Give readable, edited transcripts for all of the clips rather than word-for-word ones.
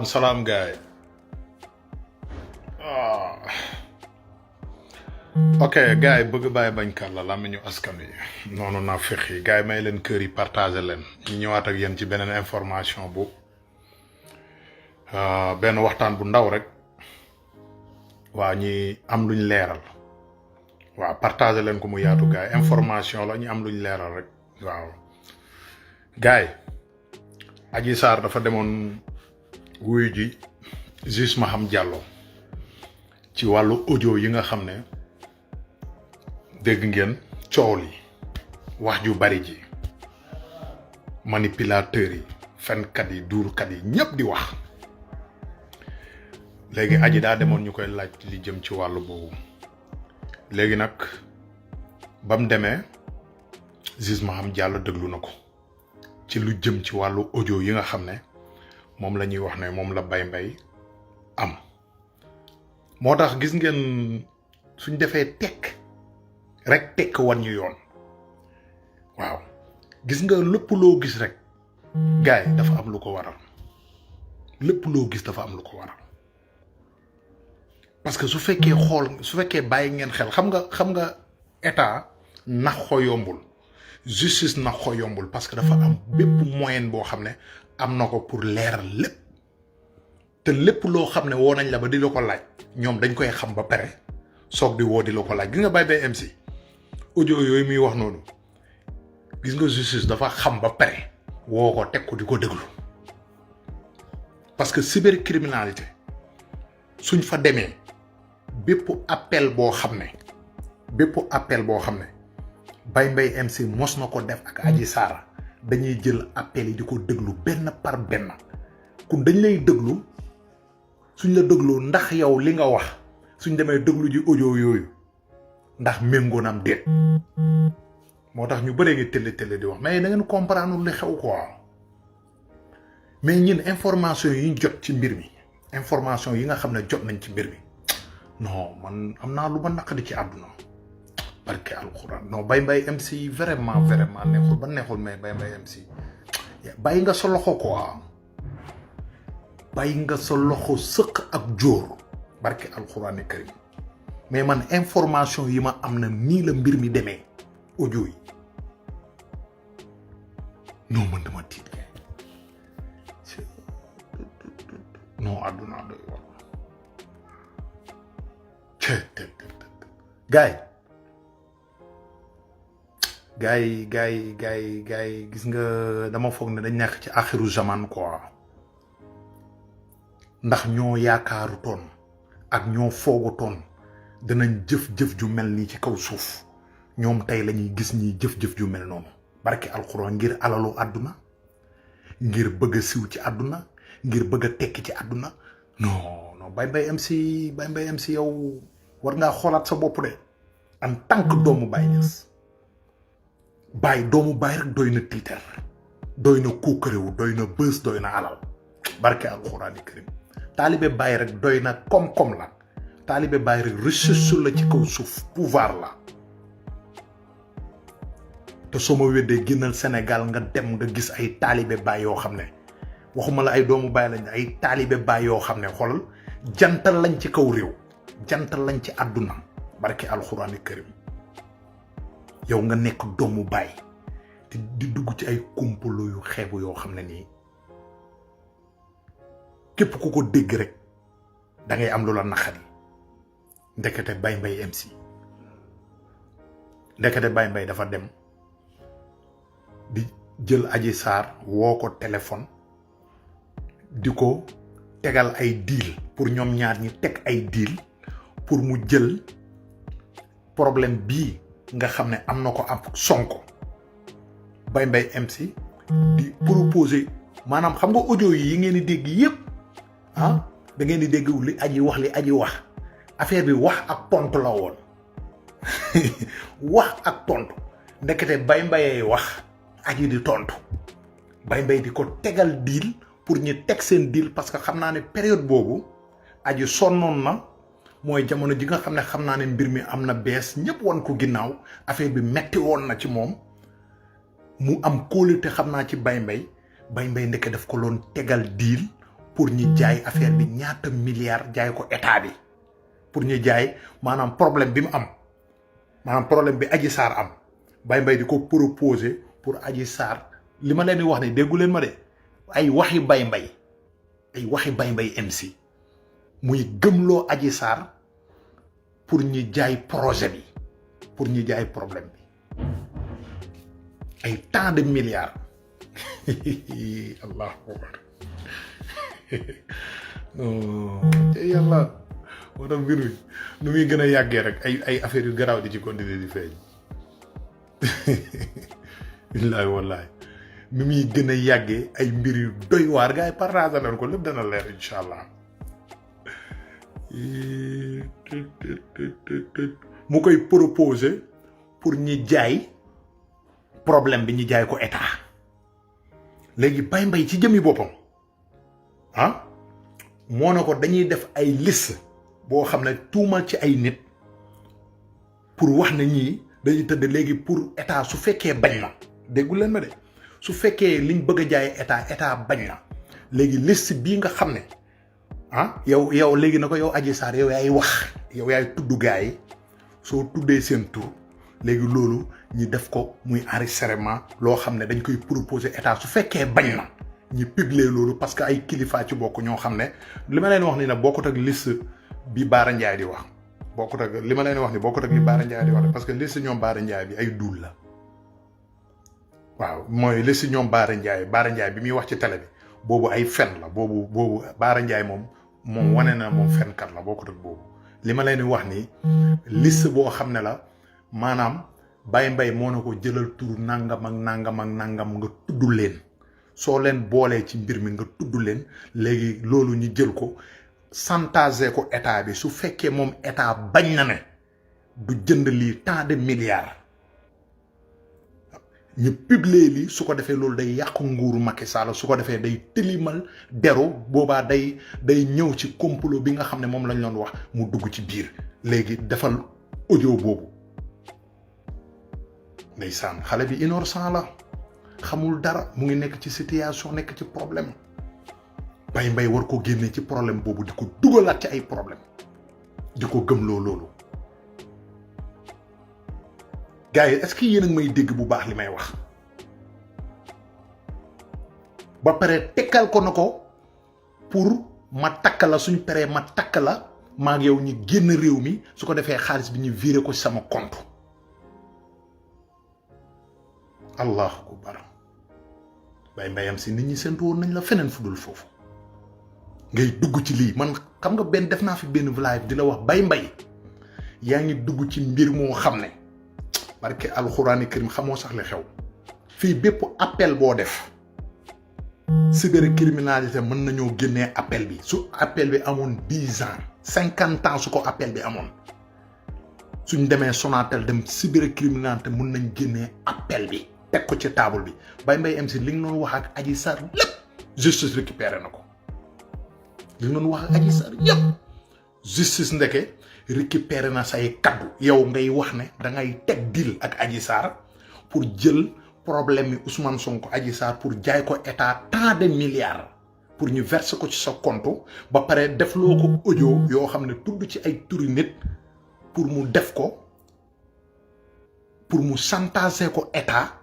Salam guy. Ah. Ok guy bëgg Baye bañ kàlla la ñu askan yi noonu naa fex yi gars yi may leen kër yi partager leen ñu ñëwaat ak yéen ci beneen information bu benn waxtaan bu ndaw rek waa ñi am luñ leeral waaw partager leen ko mu yaatu gars yi information la ñu am luñ leeral rek waaw gars yi Adji Sarr dafa demoon wuyu ji juge Maham Diallo ci wàllu audio yi nga xam ne dégg ngeen coow li wax ju bari ji manipulateurs yi fenkat yi duurkat yi ñëpp di wax léegi Adji daa demoon ñu koy laaj li jëm ci wàllu boobu léegi nag ba mu demee juge Maham Diallo déglu na ko ci lu jëm ci wàllu audio yi nga xam ne moom la ñuy wax ne moom la Mbaye am moo tax gis ngeen suñ defee tekk rek tekk wan ñu yoon waaw gis nga lépp loo gis rek gars yi dafa am lu ko waral lépp loo gis dafa am lu ko waral parce que su fekkee bàyyi ngeen xel xam nga état nax ko yombul justice nax ko yombul parce que dafa am bépp moyen boo xam ne am na ko pour leeral lépp te lépp loo xam ne woo nañ la ba di la ko laaj ñoom dañ koy xam ba pare soog di woo di la ko laaj gis nga Baye MC audio yooyu muy wax noonu gis nga justice dafa xam ba pare woo ko teg ko di ko déglu parce que cybercriminalité suñ fa demee bépp appel boo xam ne Mbaye MC mos na ko def ak Adji Sarr dañuy jël appel yi di ko déglu benn par benn kun dañ lay déglu suñ la dégloo ndax yow li nga wax suñ demee déglu ji audio yooyu ndax méngoonam déet moo tax ñu bëree ngi télé di wax mais da ngeen comprendre li xew quoi mais ñun information yi ñu jot ci mbir mi information yi nga xam ne jot nañ ci mbir mi non man am naa lu ma naqadi ci àdduna barke alxuraan non Mbaye MC vraiment neexul ba neexul mais Mbaye MC bàyyi nga sa loxo quoi bàyyi nga sa loxo sëq ak jóor barke alxuraan karim mais man information yi ma am na nii la mbir mi demee audio yi non man dama tiit non àdduna doy wax gars yi gis nga dama foog ne dañ nekk ci axiru zaman quoi ndax ñoo yaakaaru toon ak ñoo foogu toon danañ jëf-jëf ju mel nii ci kaw suuf ñoom tey lañuy gis ñi jëf-jëf ju mel noonu barke alxuraan ngir alalu àdduna ngir bëgg a siw ci àdduna ngir bëgg a tekki ci àdduna non Mbaye MC yow war ngaa xoolaat sa bopp de en tant que doomu Baye Niass Baye doomu Baye rek doy na tiitar doy na kuukarewu doy na bës doy na alal barke alxuraani karim taalibe Baye rek doy na koom-koom la taalibe Baye rek ressource la ci kaw suuf pouvoir la te soo ma weddee génnal Sénégal nga dem nga gis ay taalibe Baye yoo xam ne waxuma la ay doomu Baye lañ ay taalibe Baye yoo xam ne xoolal jantal lañ ci kaw réew jantal lañ ci àdduna barke alxuraani karim yow nga nekk doomu Baye te di dugg ci ay complot yu xeebu yoo xam ne nii képp ku ko dégg rek da ngay am lu la naqari ndekete Mbaye MC ndekete Mbaye dafa dem di jël Adji Sarr woo ko téléphone di ko tegal ay deal pour ñoom ñaar ñi teg ay deal pour mu jël problème bii nga xam ne am na ko am Sonko Mbaye MC di proposer maanaam xam nga audio yi ngeen di dégg yépp da ngeen di dégg li Adji wax affaire bi wax ak tontu la woon wax ak tontu ndekete Mbaye wax aji di tontu Mbaye di ko tegal deal pour ñu teg seen deal parce que xam naa ne période boobu aji sonnoon na mooy jamono ji nga xam ne xam naa ne mbir mi am na bees ñëpp wan ko ginnaaw affaire bi metti woon na ci moom mu am kóolute xam naa ci Mbaye ndeke daf ko loon tegal deal pour ñu jaay affaire bi ñaata milliards jaay ko état bi pour ñu jaay maanaam problème bi mu am maanaam problème bi Adji Sarr am Mbaye di ko proposer pour Adji Sarr li ma leen di wax ne déggu leen ma de ay waxi Mbaye ay waxi Mbaye MC muy gëmloo Adji Sarr pour ñu jaay projet bi pour ñu jaay problème bi ay tant de milliards Allah akbar te yàlla moo tax mbir mi nu muy gën a yàggee rek ay affaire yu garaaw di ci continuer di feeñ billaahi wallaahi nu muy gën a yàggee ay mbir yu doy waar gars yi partage nañ ko lépp dana leer incha allah mu koy proposer pour ñi jaay problème bi ñu jaay ko état léegi Mbaye ci jëmi boppam ah moo ne ko dañuy def ay liste boo xam ne tuumal ci ay nit pour wax ne ñii dañuy tëdd léegi pour état su fekkee bañ na déggu leen ma de su fekkee liñ bëgg a jaay état bañ na léegi liste bii nga xam ne ah yow léegi na ko yow Adji Sarr yow yaay wax yow yaay tudd gaa yi soo tuddee seen tur léegi loolu ñi def ko muy enregistrement loo xam ne dañ koy proposer état su fekkee bañ na ñi publier loolu parce que ay kilifa ci bokk ñoo xam ne li ma leen wax ni nag bokkut ak liste bi Baara Ndiaye di wax bokkut ak li ma leen wax ni bokkut ak li Baara Ndiaye di wax parce que liste ñoom Baara Ndiaye bi ay duul la waaw mooy liste ñoom Baara Ndiaye bi muy wax ci télé bi boobu ay fen la boobu Baara Ndiaye moom wane na moom fenkat la bokkut ak boobu li ma leen di wax ni liste boo xam ne la maanaam Mbaye moo na ko jëlal tur nangam ak nangam ak nangam nga tudd leen soo leen boolee ci mbir mi nga tudd leen léegi loolu ñu jël ko chantage ko état bi su fekkee moom état bañ na ne du jënd lii tant de milliards ñu publier lii su ko defee loolu day yàq nguuru Macky Sall su ko defee day tilimal deru boobaa day ñëw ci complot bi nga xam ne moom lañ doon wax mu dugg ci biir léegi defal audio boobu ndeysaan xale bi innocent la xamul dara mu ngi nekk ci situation nekk ci problème Mbaye war ko génne ci problème boobu di ko dugalaat ci ay problème di ko gëmloo loolu gars yi est-ce que yéen a ngi may dégg bu baax li may wax ba pare tekkal ko na ko pour ma takk la suñ paree ma takk la maag yow ñi génn réew mi su ko defee xaalis bi ñu viré ko ci sama compte allahu akbar Mbaye am si nit ñi séntu woon nañ la feneen fu dul foofu ngay dugg ci lii man xam nga benn def naa fi benn live di la wax Mbaye yaa ngi dugg ci mbir moo xam ne barke alxuraani karim xamoo sax li xew fii bépp appel boo def cybercriminalité mën nañoo génnee appel bi su appel bi amoon 10 ans 50 ans su ko appel bi amoon suñ demee Sonatel dem cybercriminalité mën nañ génnee appel bi teg ko ci table bi Mbaye MC li nga doon wax ak Adji Sarr lépp justice récupéré na ko li nga doon wax ak Adji Sarr yëpp justice ndeke récupéré na say kaddu yow ngay wax ne da ngay teg deal ak Adji Sarr pour jël problème yi Ousmane Sonko Adji Sarr pour jaay ko état tant de milliards pour ñu verser ko ci sa compte ba pare def loo ko audio yoo xam ne tudd ci ay turi nit pour mu def ko pour mu chantager ko état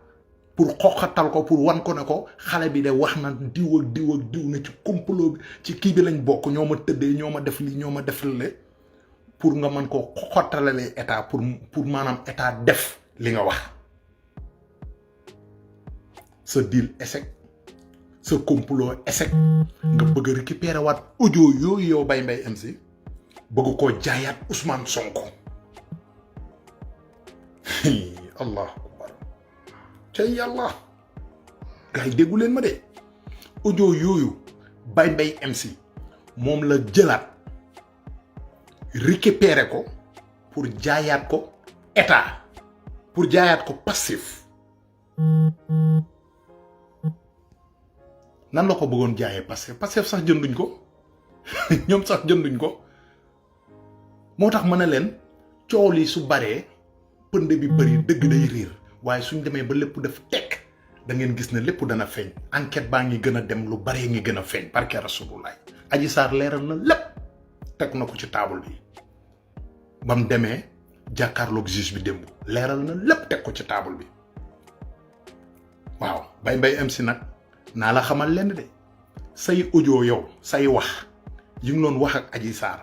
pour xoxatal ko pour wan ko ne ko xale bi de wax na diw ak diw na ci complot bi ci kii bi lañ bokk ñoo ma tëddee ñoo ma def lii ñoo ma def le pour nga mën ko xoxatalalee état pour maanaam état def li nga wax sa deal échec sa complot échec nga bëgg a récupérer waat audio yooyu yow Mbaye MC bëgg koo jaayaat Ousmane Sonko allah akbar ca yàlla gars yi déggu leen ma de audio yooyu Mbaye MC moom la jëlaat récupérer ko pour jaayaat ko état pour jaayaat ko passif nan la ko bëggoon jaayee passif sax jënduñ ko ñoom sax jënduñ ko moo tax mën na leen coow li su baree pënd bi bëri dëgg day riir waaye suñ demee ba lépp def tekk da ngeen gis ne lépp dana feeñ enquête baa ngi gën a dem lu baree ngi gën a feeñ barke rasulullah Adji Sarr leeral na lépp teg na ko ci table bi ba mu demee jàkkaarloog juge bi démb leeral na lépp teg ko ci table bi waaw Mbaye MC nag naa la xamal lenn de say audio yow say wax yi ngi doon wax ak Adji Sarr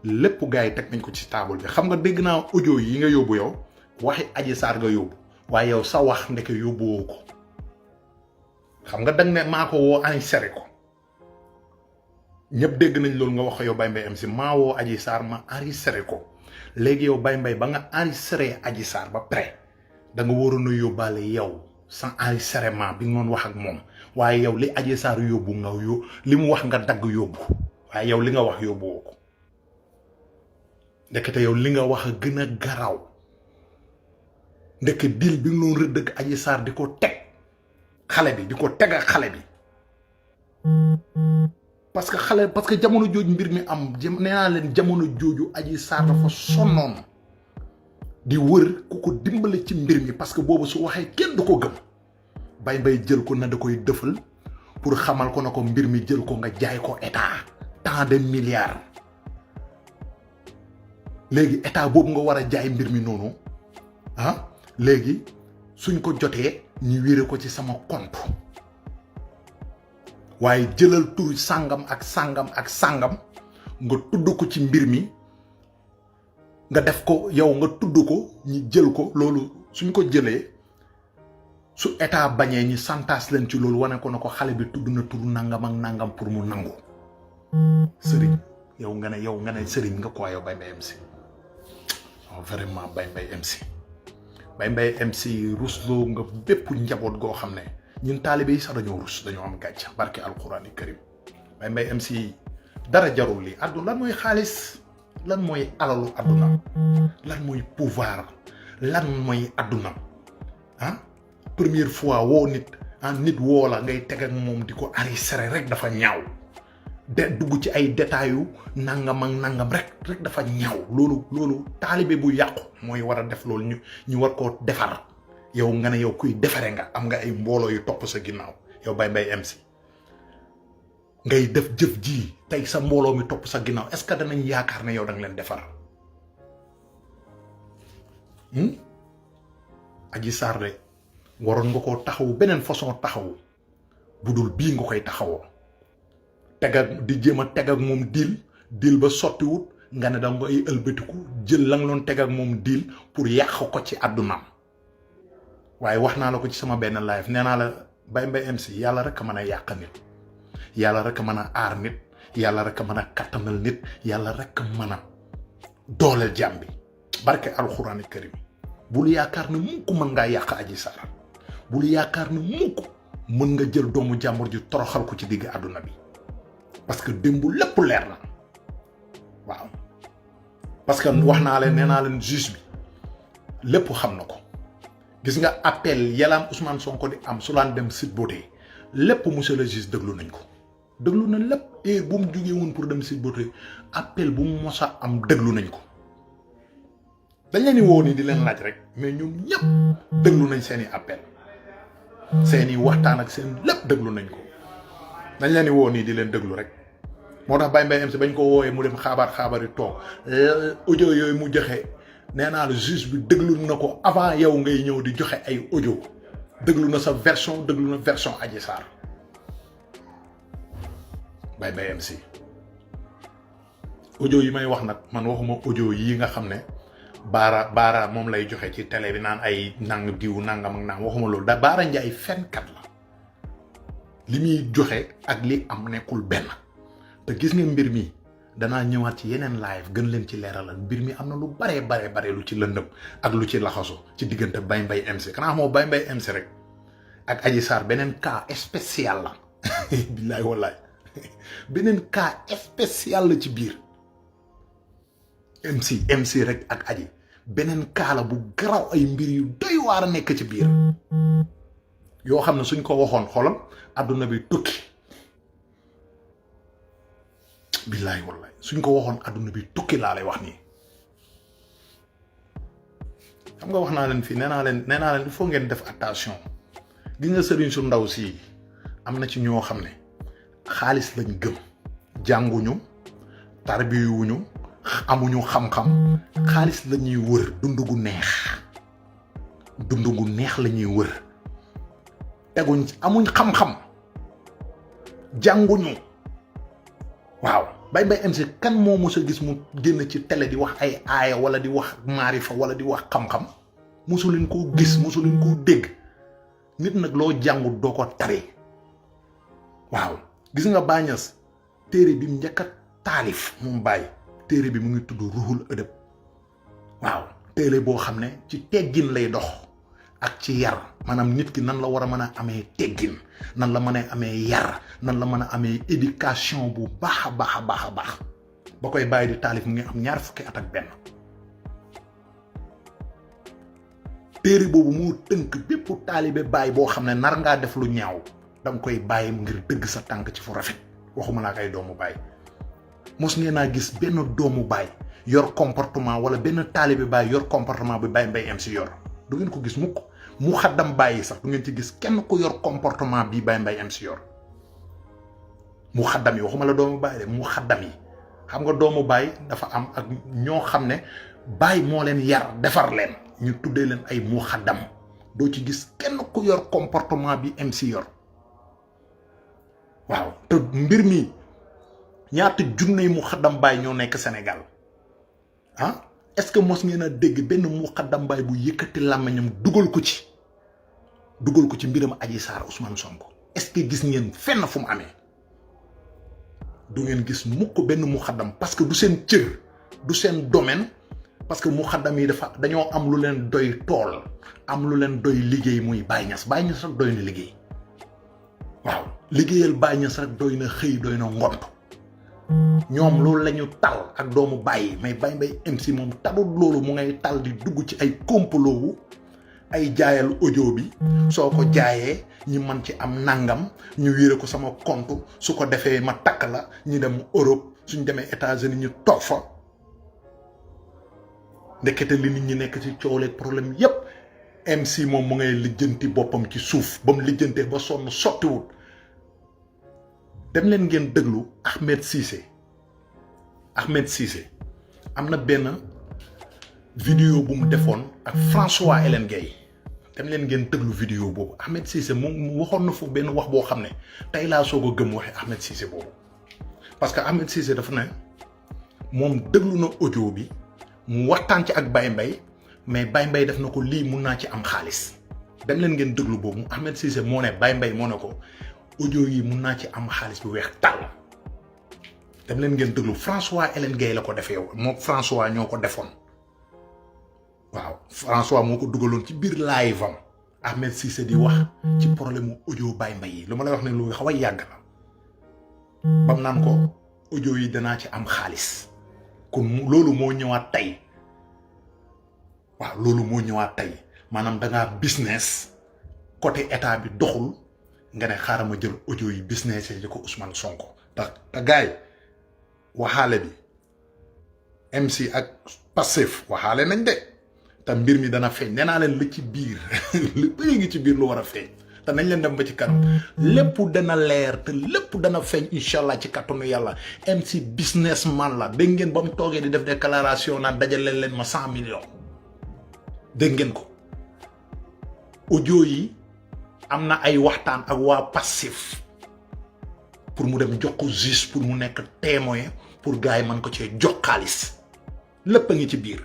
lépp gars yi teg nañ ko ci table bi xam nga dégg naa audio yi nga yóbbu yow waxi Adji Sarr nga yóbbu waaye yow sa wax ndeke yóbbuwoo ko xam nga dang ne maa ko woo enregistré ko ñëpp dégg nañ loolu nga wax yow Mbaye MC maa woo Adji Sarr ma enregistré ko léegi yow Mbaye ba nga enregistré Adji Sarr ba pare da nga waroon a yóbbaale yow sans enregistrement bi nga doon wax ak moom waaye yow li Adji Sarr yóbbu nga li mu wax nga dagg yóbbu waaye yow li nga wax yóbbuwoo ko ndekete yow li nga wax a gën a garaaw ndeke dil bi nga doon rëdd ak Adji Sarr di ko teg xale bi di ko teg ak xale bi parce que jamono jooju mbir mi am nee naa leen jamono jooju Adji Sarr dafa sonnoon di wër ku ko dimbale ci mbir mi parce que boobu su waxee kenn du ko gëm Mbaye jël ko na da koy dëfal pour xamal ko na ko mbir mi jël ko nga jaay ko état tant de milliards léegi état boobu nga war a jaay mbir mi noonu ah léegi suñ ko jotee ñu wéré ko ci sama compte waaye jëlal tur sàngam ak sàngam ak sàngam nga tudd ko ci mbir mi nga def ko yow nga tudd ko ñi jël ko loolu suñ ko jëlee su état bañee ñi santaas leen ci loolu wane ko na ko xale bi tudd na tur nangam ak nangam pour mu nangu sëriñ yow nga ne sëriñ nga ko yow Mbaye MC vraiment Mbaye MC rusloo nga bépp njaboot goo xam ne ñun taalibe yi sax dañoo rus dañoo am gàcc barke alqurani karim Mbaye MC dara jarul lii àdduna lan mooy xaalis lan mooy alalu àdduna lan mooy pouvoir lan mooy àdduna première fois woo nit nit woo la ngay teg ak moom di ko enregistré rek dafa ñaaw dugg ci ay détails nangam ak nangam rek dafa ñaaw loolu taalibe bu yàqu mooy war a def loolu ñu war koo defar yow nga ne yow kuy defare nga am nga ay mbooloo yu topp sa ginnaaw yow Mbaye MC ngay def jëf ji tey sa mbooloo mi topp sa ginnaaw est-ce que danañ yaakaar ne yow da nga leen defar Adji Sarr de waroon nga koo taxawu beneen façon taxawu budul bii nga koy taxawoo di jéem a teg ak moom dil ba sottiwut nga ne da nga ay ëlbatiku jël la nga doon teg ak moom dil pour yàq ko ci àddunaam waaye wax naa la ko ci sama benn live nee naa la Mbaye MC yàlla rek a mën a yàq nit yàlla rek a mën a aar nit yàlla rek a mën a kattanal nit yàlla rek a mën a dooleel jàmm bi barke alxuraani karim bul yaakaar ne mukk mën ngaa yàq Adji Sarr bul yaakaar ne mukk mën nga jël doomu jàmbur ji toroxal ko ci digg àdduna bi parce que démb lépp leer na waaw parce que wax naa leen nee naa leen juge bi lépp xam na ko gis nga appel yalaam Ousmane Sonko di am su laan dem site beauté lépp monsieur le juge déglu nañ ko déglu na lépp et bu mu jógee woon pour dem site beauté appel bu mu mos a am déglu nañ ko dañ leen di woo nii di leen laaj rek mais ñoom ñëpp déglu nañ seeni appel seeni waxtaan ak seen lépp déglu nañ ko dañ leen di woo nii di leen déglu rek moo tax Mbaye MC bañ ko woowee mu dem xaabaar yi toog audio yooyu mu joxe nee naa la juge bi déglu na ko avant yow ngay ñëw di joxe ay audio déglu na sa version déglu na version Adji Sarr Mbaye MC audio yi may wax nag man waxuma audio yi nga xam ne baara moom lay joxe ci télé bi naan ay nang diw nangam ak nang waxuma loolu da Baara Ndiaye fenkat la li muy joxe ak li am nekkul benn te gis nga mbir mi danaa ñëwaat ci yeneen live gën leen ci leeralal mbir mi am na lu bare lu ci lëndëm ak lu ci laxasu ci diggante Mbaye MC kanaa moo Mbaye MC rek ak Adji Sarr beneen cas spécial la billaay wallaay beneen cas spécial la ci biir MC rek ak aji beneen kaala bu garaw ay mbir yu doy waar a nekk ci biir yoo xam ne suñ ko waxoon xolam adduna bi tukki billaay wallaay suñ ko waxoon adduna bi tukki laa lay wax nii xam nga wax naa leen fii nee naa leen il faut ngeen def attention gis nga sëriñ su ndaw si am na ci ñoo xam ne xaalis lañ gëm jànguñu tarbiyuwuñu amuñu xam-xam xaalis la ñuy wër dund gu neex la ñuy wër teguñ amuñ xam-xam jànguñu waaw Mbaye MC kan moo mos a gis mu génn ci télé di wax ay aaya wala di wax maarifa wala di wax xam-xam mosu leen koo gis mosu leen koo dégg nit nag loo jàngut doo ko tari waaw gis nga Baye téere bi mu njëkk a taalif moom Baye téere bi mu ngi tudd ruhul ëdëb waaw téere boo xam ne ci teggin lay dox ak ci yar maanaam nit ki nan la war a mën a amee teggin nan la mën a amee yar nan la mën a amee éducation bu baax a baax ba koy Baye di taalif mu ngi am 20 at ak benn téere boobu moo tënk bépp taalibe Baye boo xam ne nar ngaa def lu ñaaw danga koy bàyyi ngir dëgg sa tànk ci fu rafet waxuma laa ay doomu Baye mos ngeen naa gis benn doomu Baye yor comportement wala benn taalibe Baye yor comportement bi Mbaye MC yor du ngeen ko gis mukk mu xaddam Baye sax du ngeen ci gis kenn ku yor comportement bii Mbaye MC yor mu xaddam yi waxuma la doomu Baye de mu xaddam yi xam nga doomu Baye dafa am ak ñoo xam ne Baye moo leen yar defar leen ñu tuddee leen ay mu xaddam doo ci gis kenn ku yor comportement bi MC yor waaw te mbir mi ñaata junne mu xaddam Baye ñoo nekk Sénégal ah est-ce que mos ngeen a dégg benn mu xaddam Baye bu yëkkati làmmiñam dugal ko ci mbiram Adji Sarr Ousmane Sonko est-ce que gis ngeen fenn fu mu amee du ngeen gis mukk benn mu xaddam parce que du seen cër du seen domaine parce que mu xaddam yi dañoo am lu leen doy tool am lu leen doy liggéey muy Baye Niass rek doy na liggéey waaw liggéeyal Baye Niass rek doy na xëy doy na ngont ñoom loolu la ñu tal ak doomu Baye mais Mbaye MC moom talul loolu mu ngay tal di dugg ci ay complot wu ay jaayal audio bi soo ko jaayee ñi man ci am nangam ñu wéere ko sama compte su ko defee ma takk la ñu dem Europe suñ demee États-Unis ñu toog fa ndekete li nit ñi nekk ci coowleeg problème yépp MC moom mu ngay lijjanti boppam ci suuf ba mu lijjantee ba sonn sottiwut dem leen ngeen déglu Ahmed Cissé am na benn vidéo bu mu defoon ak François Hélène Gueye dem leen ngeen déglu vidéo boobu Ahmed Cissé moom waxoon na fu benn wax boo xam ne tey laa soog a gëm waxe Ahmed Cissé boobu parce que Ahmed Cissé dafa ne moom déglu na audio bi mu waxtaan ci ak Mbaye mais Mbaye def na ko lii mun naa ci am xaalis dem leen ngeen déglu boobu Ahmed Cissé moo ne Mbaye moo ne ko audio yi mun naa ci am xaalis bu weex tàll dem leen ngeen déglu François Hélène Gueye la ko defee yow moom François ñoo ko defoon waaw François moo ko dugaloon ci biir live am Ahmed Cissé di wax ci problème mu audio Mbaye yi lu ma lay wax ne lu xaw a yàgg la bam naan ko audio yi danaa ci am xaalis kon loolu moo ñëwaat tey waaw loolu moo ñëwaat tey maanaam dangaa business côté état bi doxul nga ne xaaral ma jël audio yi business yi ko Ousmane Sonko te gaay waxaale bi MC ak Pastef waxaale nañ de te mbir mi dana feeñ nee naa leen li ci biir lu bëri ngi ci biir lu war a feeñ te nañ leen dem ba ci kanam lépp dana leer te lépp dana feeñ incha allah ci kattanu yàlla MC businessman la dégg ngeen ba mu toogee di def déclaration naan dajale leen ma 100 millions dégg ngeen ko audio yi am na ay waxtaan ak waa Pastef pour mu dem jox ko juge pour mu nekk témoin pour gars yi mën ko cee jox xaalis lépp a ngi ci biir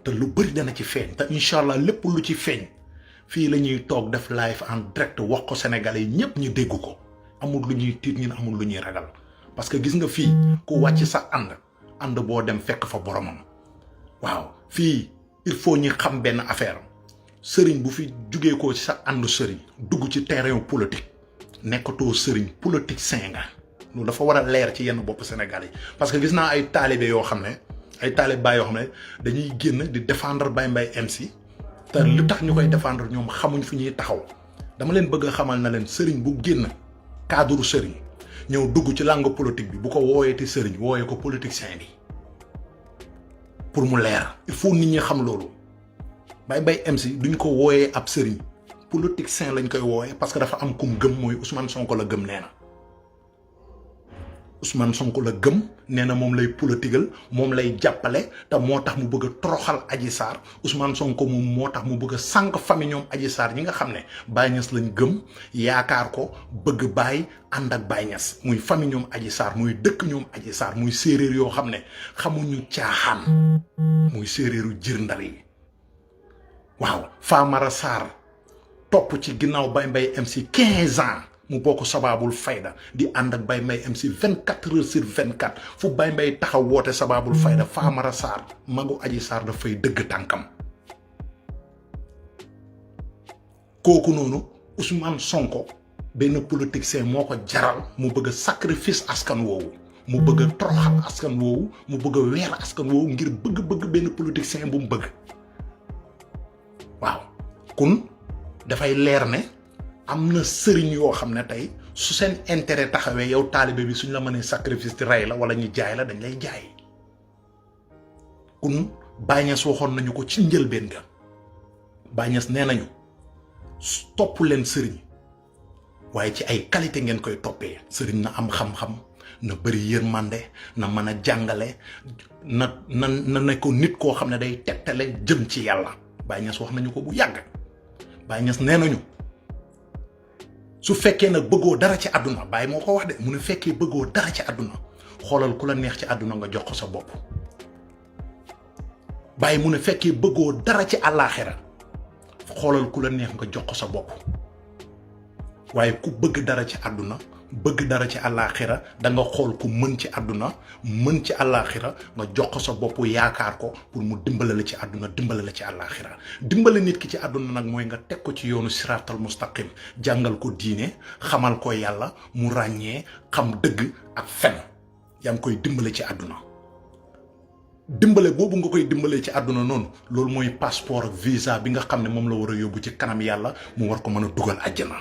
te lu bëri dana ci feeñ te incha allah lépp lu ci feeñ fii la ñuy toog def live en direct wax ko Sénégalais yi ñëpp ñu dégg ko amul lu ñuy tiit ñun amul lu ñuy ragal parce que gis nga fii ku wàcc sa ànd boo dem fekk fa boromam waaw fii il faut ñu xam benn affaire sëriñ bu fi jugee ko ci sa ànd sëriñ dugg ci terrain politique nekkatoo sëriñ politique nga loolu dafa war a leer ci yenn bopp Sénégal yi parce que gis naa ay taalibe yoo xam ne ay taalibe Baye yoo xam ne dañuy génn di défendre Mbaye MC te lu tax ñu koy défendre ñoom xamuñ fi ñuy taxaw dama leen bëgg a xamal na leen sëriñ bu génn cadre sëriñ ñëw dugg ci langue politique bi bu ko wooyeeti sëriñ wooyee ko politicien bi pour mu leer il faut nit ñi xam loolu Mbaye MC duñ ko wooyee ab sëriñ politicien lañ koy wooyee parce que dafa am kum gëm mooy Ousmane Sonko la gëm nee na Ousmane Sonko la gëm nee na moom lay politigal moom lay jàppale te moo tax mu bëgg a toroxal Adji Sarr Ousmane Sonko moom moo tax mu bëgg a sànq famille ñoom Adji Sarr ñi nga xam ne Baye Niass lañ gëm yaakaar ko bëgg Baye ànd ak Baye Niass muy famille ñoom Adji Sarr muy dëkk ñoom Adji Sarr muy séeréer yoo xam ne xamuñu caaxaan muy séeréeru jër ndar yi waaw Famara Sarr topp ci ginnaaw Mbaye MC 15 ans mu bokk sababul fayda di ànd ak Mbaye MC 24 heures sur 24 fu Mbaye taxaw woote sababul fayda Famara Sarr magu Adji Sarr dafay dëgg tànkam kooku noonu Ousmane Sonko benn politicien moo ko jaral mu bëgg a sacrifice askan woowu mu bëgg a toroxal askan woowu mu bëgg a weer askan woowu ngir bëgg benn politicien bu mu bëgg waaw kun dafay leer ne am na sëriñ yoo xam ne tey su seen intérêt taxawee yow taalibe bi suñ la mënee sacrifice di rey la wala ñu jaay la dañ lay jaay kun Baye Niass waxoon nañu ko ci njëlbeen ga Baye Niass nee nañu topp leen sëriñ waaye ci ay qualité ngeen koy toppee sëriñ na am xam-xam na bëri yërmande na mën a jàngale na ne ko nit koo xam ne day tegtale jëm ci yàlla Baye Niass wax nañu ko bu yàgg Baye Niass nee nañu su fekkee nag bëggoo dara ci àdduna Baye moo ko wax de mu ne fekkee bëggoo dara ci àdduna xoolal ku la neex ci àdduna nga jox ko sa bopp Baye mu ne fekkee bëggoo dara ci àllaaxira xoolal ku la neex nga jox ko sa bopp waaye ku bëgg dara ci àdduna bëgg dara ci àllaaxira da nga xool ku mën ci àdduna mën ci àllaaxira nga jox ko sa bopp yaakaar ko pour mu dimbale la ci àdduna dimbale la ci àllaaxira dimbale nit ki ci àdduna nag mooy nga teg ko ci yoonu siraatal mustaqim jàngal ko diine xamal ko yàlla mu ràññee xam dëgg ak fen yaa ngi koy dimbale ci àdduna dimbale boobu nga koy dimbale ci àdduna noonu loolu mooy passeport ak visa bi nga xam ne moom la war a yóbbu ci kanam yàlla mu war ko mën a dugal àjjana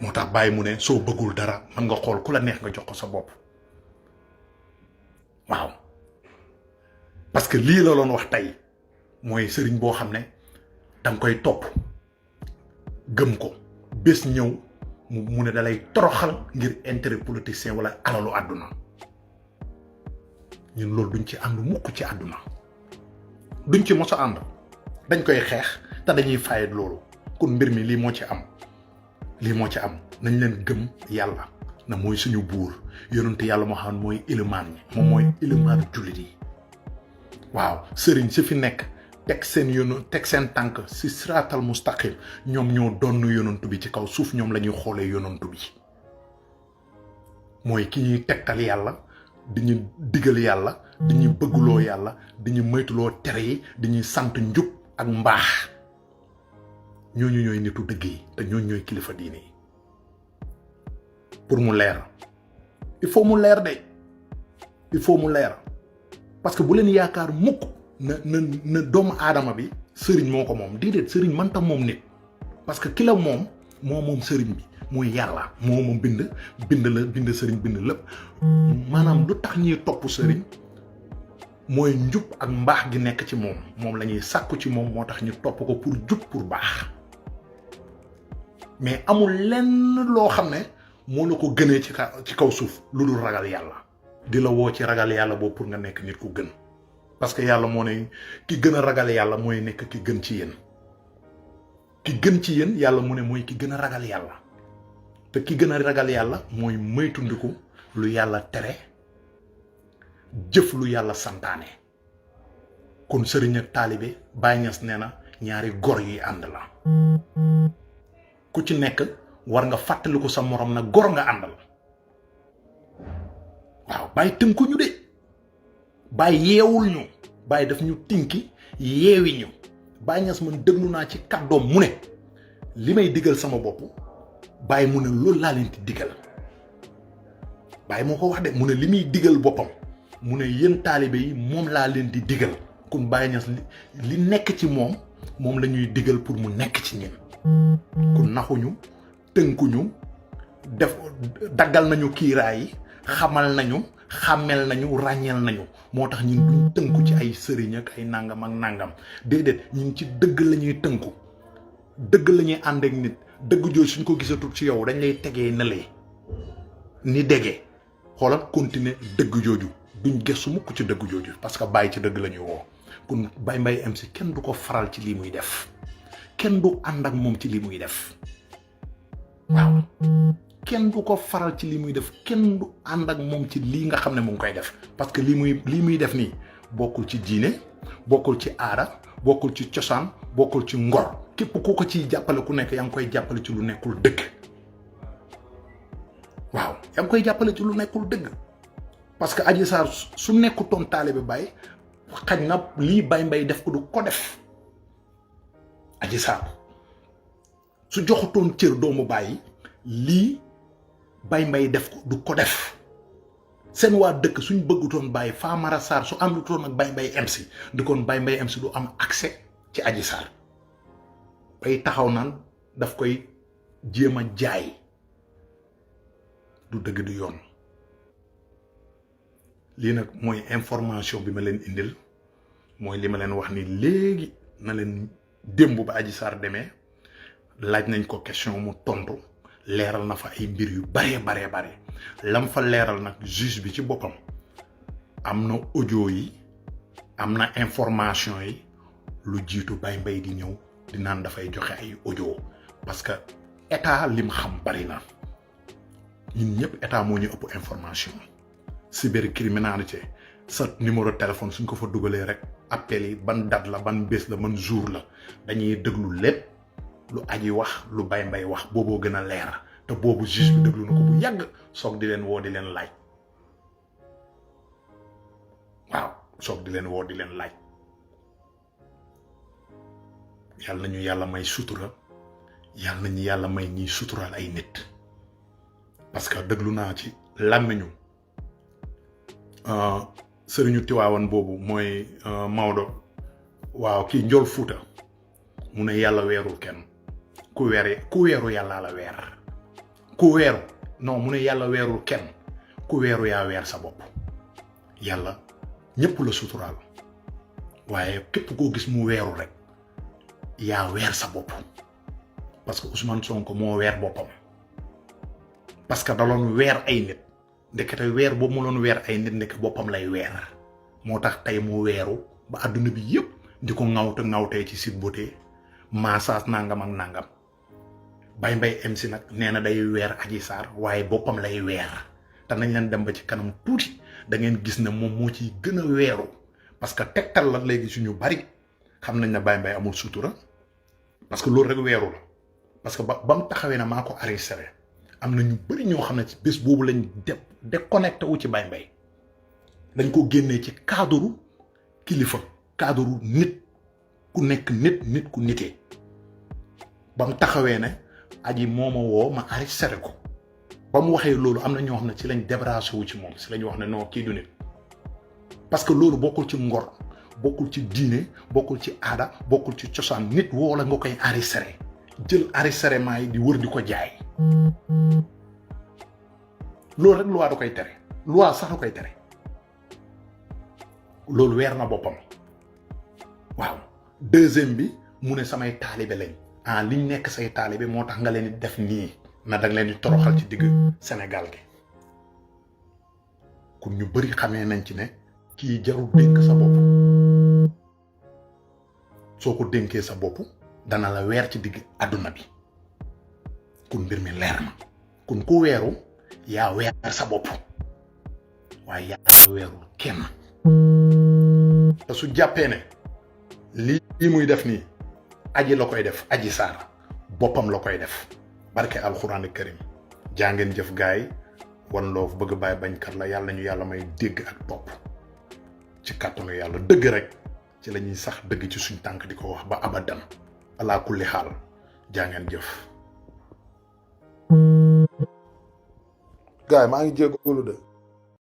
moo tax Baye mu ne soo bëggul dara man nga xool ku la neex nga jox ko sa bopp waaw parce que lii la doon wax tey mooy sëriñ boo xam ne danga koy topp gëm ko bés ñëw mu ne dalay toroxal ngir intérêt politicien wala alalu àdduna ñun loolu duñ ci ànd mukk ci àdduna duñ ci mos a ànd dañ koy xeex te dañuy fayet loolu kon mbir mi lii moo ci am lii moo ci am nañ leen gëm yàlla na mooy suñu buur yonent yàlla moo xam mooy ilimaan ñi moom mooy ilimaan jullit yi waaw sëriñ si fi nekk teg seen tànk si siraatal mustaqim ñoom ñoo donn yonent bi ci kaw suuf ñoom la ñuy xoolee yonent bi mooy ki ñuy tegtal yàlla di ñu digal yàlla di ñu bëgguloo yàlla di ñu moytuloo tere yi di ñuy sant njub ak mbaax ñooñu ñooy nitu dëgg yi te ñooñu ñooy kilifa diine yi pour mu leer il faut mu leer de il faut mu leer parce que bu leen yaakaar mukk na doomu aadama bi sëriñ moo ko moom déedéet sëriñ mënta moom nit parce que ki la moom sëriñ bi muy yàlla moo bind sëriñ bind lépp maanaam lu tax ñuy topp sëriñ mooy njub ak mbaax gi nekk ci moom la ñuy sàkku ci moom moo tax ñu topp ko pour jub pour baax mais amul lenn loo xam ne moo la ko gënee ci kaw suuf lu dul ragal yàlla di la woo ci ragal yàlla boobu pour nga nekk nit ku gën parce que yàlla moo ne ki gën a ragal yàlla mooy nekk ki gën ci yéen ki gën ci yéen yàlla mu ne mooy ki gën a ragal yàlla te ki gën a ragal yàlla mooy moytundiku lu yàlla tere jëf lu yàlla santaane kon sëriñ ak taalibe Baye Niass nee na ñaari gor yi ànd la ku ci nekk war nga fàttaliku sa morom na gor nga àndal waaw Baye tënku ñu de Baye yeewul ñu Baye daf ñu tinki yeewi ñu Baye Niass man déglu naa ci kàddoom mu ne li may digal sama bopp Baye mu ne loolu laa leen di digal Baye moo ko wax de mu ne li muy digal boppam mu ne yéen taalibe yi moom laa leen di digal kon Baye Niass li nekk ci moom la ñuy digal pour mu nekk ci ñun kon naxuñu tënkuñu def daggal nañu kiiraay yi xamal nañu xàmmel nañu ràññeel nañu moo tax ñun duñ tënku ci ay sëriñ ak ay nangam ak nangam déedéet ñun ci dëgg la ñuy tënku dëgg la ñuy ànd ak nit dëgg jooju suñ ko gisatul ci yow dañ lay tegee nële ni dégee xoolal continuer dëgg jooju duñ gëstu mukk ci dëgg jooju parce que Baye ci dëgg la ñuy woo kon Baye Mbaye MC kenn du ko faral ci lii muy def kenn du ànd ak moom ci lii muy def waaw kenn du ko faral ci lii muy def kenn du ànd ak moom ci lii nga xam ne mu ngi koy def parce que lii muy def nii bokkul ci diine bokkul ci aada bokkul ci cosaan bokkul ci ngor képp ku ko ciy jàppale ku nekk yaa ngi koy jàppale ci lu nekkul dëgg waaw yaa ngi koy jàppale ci lu nekkul dëgg parce que Adji Sarr su nekkutoon taalibe Baye xaj na lii Baye Mbaye def ko du ko def Adji Sarr su joxutoon cër doomu Baye lii Baye Mbaye def ko du ko def seen waa dëkk suñ bëggutoon Baye Famara Sarr su àndutoon ak Baye Mbaye MC di kon Baye Mbaye MC du am accès ci Adji Sarr bay taxaw naan daf koy jéem a jaay du dëgg du yoon lii nag mooy information bi ma leen indil mooy li ma leen wax ni léegi na leen démb ba Adji Sarr demee laaj nañ ko question mu tontu leeral na fa ay mbir yu bare lam fa leeral nag juge bi ci boppam am na audio yi am na information yi lu jiitu Baye Mbaye di ñëw di naan dafay joxe ay audio parce que état lim xam bari na ñun ñëpp état moo ñu ëpp information cybercriminalité sa numéro téléphone suñ ko fa dugalee rek appel yi ban date la ban bés la ban jour la dañuy déglu lépp lu Adji wax lu Baye Mbaye wax booboo gën a leer te boobu juge bi déglu na ko bu yàgg soog di leen woo di leen laaj waaw soog di leen woo di leen laaj yàlla nañu yàlla may sutura yàlla nañu yàlla may ñiy suturaal ay nit parce que déglu naa ci làmmiñu sëriñu Tiwaawan boobu mooy Maodo waaw kii Njool Fuuta mu ne yàlla weerul kenn ku weeru yàlla la weer ku weeru non mu ne yàlla weerul kenn ku weeru yaa weer sa bopp yàlla ñëpp la suturaal waaye képp koo gis mu weeru rek yaa weer sa bopp parce que Ousmane Sonko moo weer boppam parce que daloon weer ay nit ndekete weer boobu mu doon weer ay nit ndeke boppam lay weer moo tax tey mu weeru ba àdduna bi yëpp di ko ŋawtee ci Sweet Beauté massage nangam ak nangam Baye Mbaye MC nag nee na day weer Adji Sarr waaye boppam lay weer te nañ leen dem ba ci kanam tuuti da ngeen gis ne moom moo ciy gën a weeru parce que tegtal la léegi suñu bari xam nañ ne Baye Mbaye amul sutura parce que loolu rek weeru la parce que ba mu taxawee ne maa ko arrêté am na ñu bari ñoo xam ne ci bés boobu lañ déconnecté wu ci Baye Mbaye dañ ko génnee ci cadre kilifa cadre nit ku nekk nit ku nitee ba mu taxawee ne Adji moo ma woo ma arrêté ko ba mu waxee loolu am na ñoo xam ne ci lañ débarrassé wu ci moom ci lañ wax ne non kii du nit parce que loolu bokkul ci ngor bokkul ci diine bokkul ci aada bokkul ci cosaan nit woo la nga koy arrêté jël arrêtement yi di wër di ko jaay loolu rek loi da koy tere loi sax da koy tere loolu weer na boppam waaw deuxième bi mu ne samay taalibe lañ liñ nekk say taalibe moo tax nga leen di def nii na danga leen di toroxal ci digg Sénégal gi kon ñu bari xamee nañ ci ne kii jarul dénk sa bopp soo ko dénkee sa bopp dana la weer ci digg àdduna bi kon mbir mi leer na kon ku weeru yaa weer sa bopp waaye yaa weerul kenn te su jàppee ne lii muy def nii Adji la koy def Adji Sarr boppam la koy def barke alxuraan karim jaa ngeen jëf gaay One Love bëgg Baye bañkat la yàlla ñu yàlla may dégg ak topp ci kàttanu yàlla dëgg rek ci la ñuy sax dëgg ci suñ tànk di ko wax ba abadan ala kulli xaal jaa ngeen jëf gars yi maa ngi jégalu de